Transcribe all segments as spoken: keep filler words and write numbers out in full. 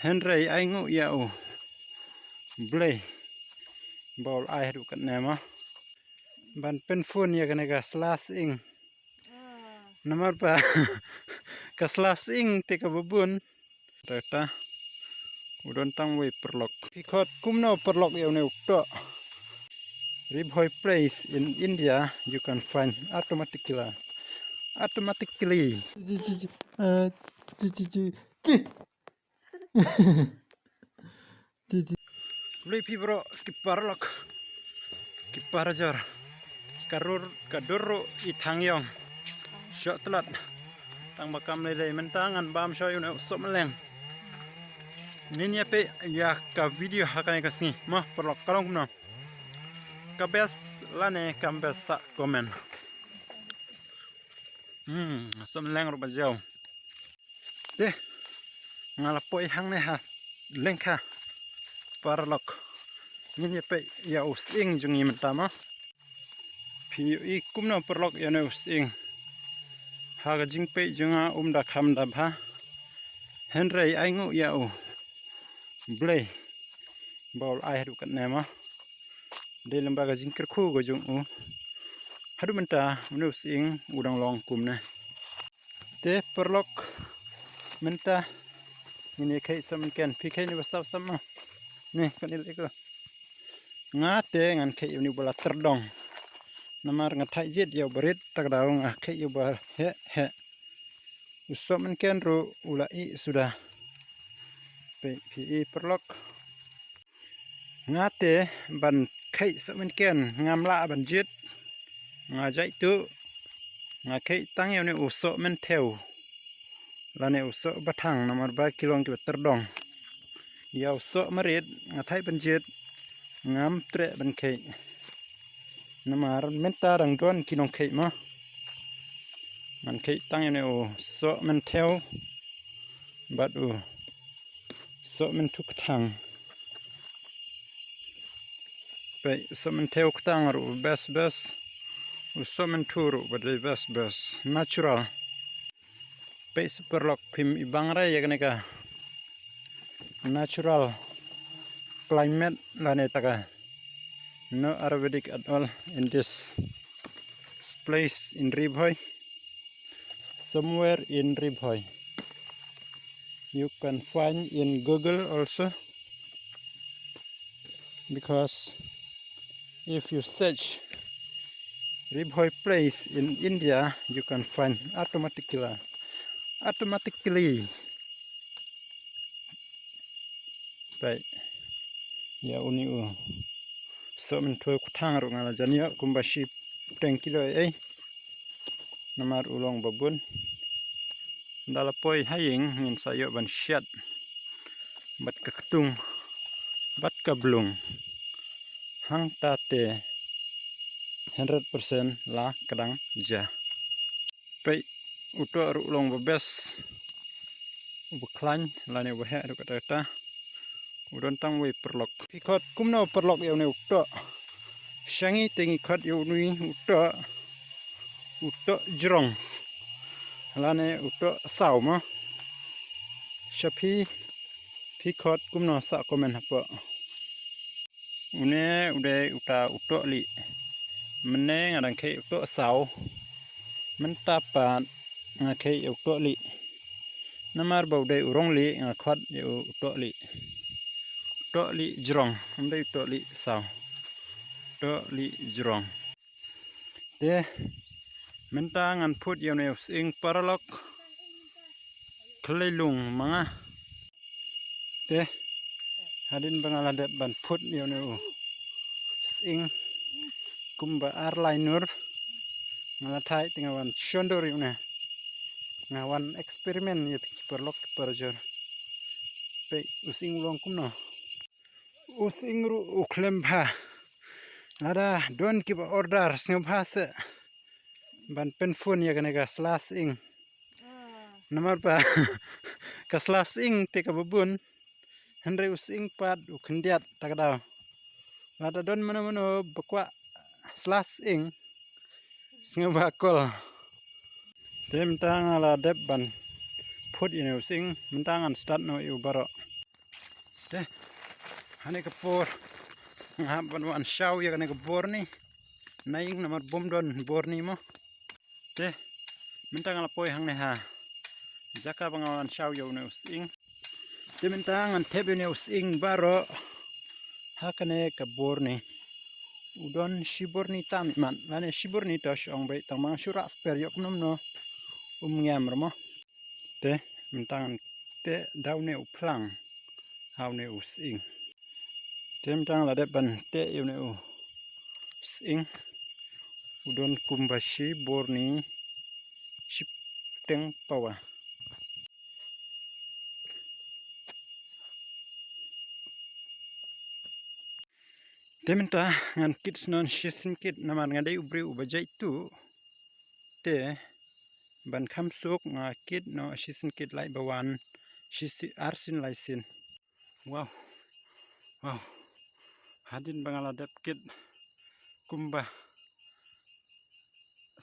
Hynrei ai nguh ïa u Blei ba u la ai haduh katne mo ban pynphun ïa kane ka sla sying. Namar ba ka sla sying te kaba bun. Kata u don tang wei paralok. Phi khot kumno paralok ïa une u toh? Ri Bhoi place in India, you can find automatically. Automatically. Chi, chi, chi, eh, chi, chi, chi, chi. Chi, chi. Khublei phi bro, ki paralok, ki parajor. Ka dur, ka dur ruh i thang ïong. Shoh tlot. Tang ba kam lei lei mynta ngan bam shoh ïa une u sohmynleng. Ngin ïa peit ïa ka video ha kane ka sngi. Mo paralok, ka long kumno? Ka best lane kam best, sa comment. Hmm, sohmynleng ruh ba jaw. Te nga la poi hangne ha lyngkha paralok. Ngin ïa peit ïa u sying jong ngi mynta mo. Phi ïohi kumno paralok ïa une u sying? Ha ka jingpeit jong nga um da kham da bha. Hynrei ai nguh ïa u Blei ba u la ai haduh katne mo. Dei lem bad ka jingkyrkhu ka jong u. Haduh mynta une u sying u dang long kumne. Te paralok, mynta ngin ïa kheiñ sohmynken. Phi kheiñ ne ba stap stap mo? Ne kane lei ko. Nga te ngan kheiñ ïa une ba la tyrdong. Namar nga thait jied ïa u ba rit, ta ka daw nga kheiñ ïa u ba heh heh. U sohmynken ruh u la ih suda. Phi, phi i paralok. Nga te ban kheiñ sohmynken ngam lah ban jied. Nga jait tu nga kheiñ tang ïa une u sohmynthew lane u sohbathang namar ba ki long kiba tyrdong. Ïa u sohmarit nga thait ban jied ngam treh ban kheiñ. Namar mynta dang don ki nongkheiñ mo. Ngan kheiñ tang ïa une u sohmynthew bad u sohmynthu kthang. Peit u sohmynthew kthang ruh best best. U sohmynthu ruh ba dei best best. Natural. Peit sa paralok phim i bang re ïa kane ka natural climate lane ta ka. No Ayurvedic at all in this place in Ri Bhoi. Somewhere in Ri Bhoi. You can find in Google also. Because if you search Ri Bhoi place in India, you can find automatically. Automatically. Peit ïa une u sohmynthu kthang ruh nga la jan ïoh kumba shiphew kilo ei ei. Namar u long ba bun. Nda la poi ha ïing ngin sa ïoh ban shet bad ka ktung bad ka blung. Hangta te hundred percent la ka dang ja. Peit u toh ruh u long ba best. U ba khlaiñ lane u ba heh ruh kata kata. U don tang wei paralok. Phi khot kumno paralok ïa une u toh? Sha ngi te ngi khot ïa une u toh, u toh jrong lane u toh saw mo. Sha phi, phi khot kumno sa comment hapoh. Une u dei uta u toh lieh. Mynne nga dang kheiñ u toh saw. Mynta pat nga kheiñ ïa u toh lieh. Namar ba u dei u rong lieh nga khot ïa u toh lieh. Toh lieh jrong, ym dei u toh lieh saw. Toh lieh jrong. Te mynta ngan phut ïa une u sying paralok. Khlei lung ma nga. Te hadien ba nga la dep ban phut ïa une u sying kumba ar lai nur, nga la thait te nga wan shon dur ïa une. Nga wan experiment ïa phi ki paralok ki parajor. Peit u sying u long kumno. U sying ruh u khlem bha. Lada don kiba order sngewbha seh ban pynphun ïa kane ka sla sying. Namar ba ka sla sying te kaba bun. Hynrei u sying pat u khyndiat ta ka daw. Lada don mano mano ba kwah sla sying sngewbha call. Te mynta nga la dep ban phut ïa une u sying, mynta ngan start noh ïa u baroh. Te, hane ka por nga hap ban wan shaw ïa kane ka bor ni. Na ïing namar bym don bor ni mo. Te, mynta nga la poi hangne ha jaka ba nga wan shaw ïa une u sying. Te mynta ngan thep ïa une u sying baroh ha kane ka bor ni. U don shi bor ni tam imat lane shi bor ni to shong beit tang ma nga shu rah sper ïoh kumno kumno um ngiam re mo. Te mynta ngan teh da une u phlang ha une u sying. Te mynta nga la dep ban teh ïa une u sying. U don kumba shi bor ni shipteng pawa. Te mynta ngan kit snon shisien kit namar nga dei u briew uba jait tuh. Te ban kham suk nga kit noh shisien kit lait ba wan, shisien arsien laisin. Wow. Wow. Hadien ba nga la dep kit kumba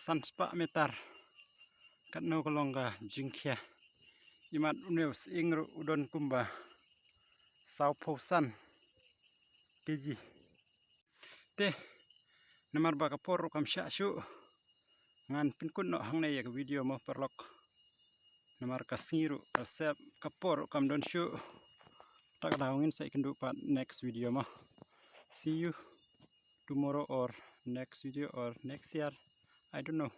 san spah meter. Katno ka long ka jingkhia. Imat une u sying ruh u don kumba saw phew san kg. Te namar ba ka por ruh kam shah shuh, ngan pynkut noh hangne ïa ka video mo paralok. Namar ka sngi ruh ka sep, ka por ruh kam don shuh. Ta ka daw ngin sa ïakynduh pat next video mo. See you tomorrow or next video or next year. I don't know.